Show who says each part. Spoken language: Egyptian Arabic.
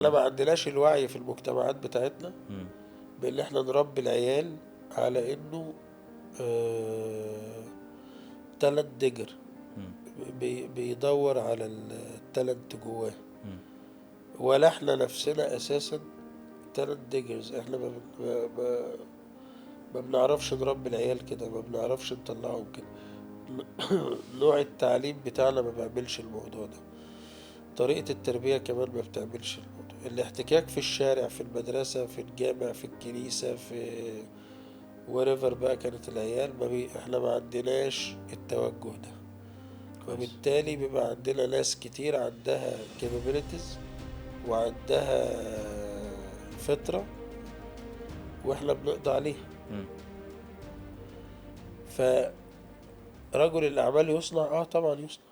Speaker 1: احنا ما عندناش الوعي في المجتمعات بتاعتنا بان احنا نربي العيال على انه talent digger، بيدور على ال talent جواه. ولا احنا نفسنا اساسا talent diggers. احنا ما بنعرفش نربي العيال كده، ما بنعرفش نطلعهم كده. نوع التعليم بتاعنا ما بيعملش الموضوع ده، طريقة التربية كمان ما بتعملش الموضوع. الاحتكاك في الشارع، في المدرسة، في الجامع، في الكنيسة، في wherever بقى كانت العيال، ما بي... احنا ما عندناش التوجه ده. وبالتالي بيبقى عندنا ناس كتير عندها capabilities وعندها فطرة واحنا بنقضي عليها. فرجل الأعمال يصنع؟ طبعا يصنع.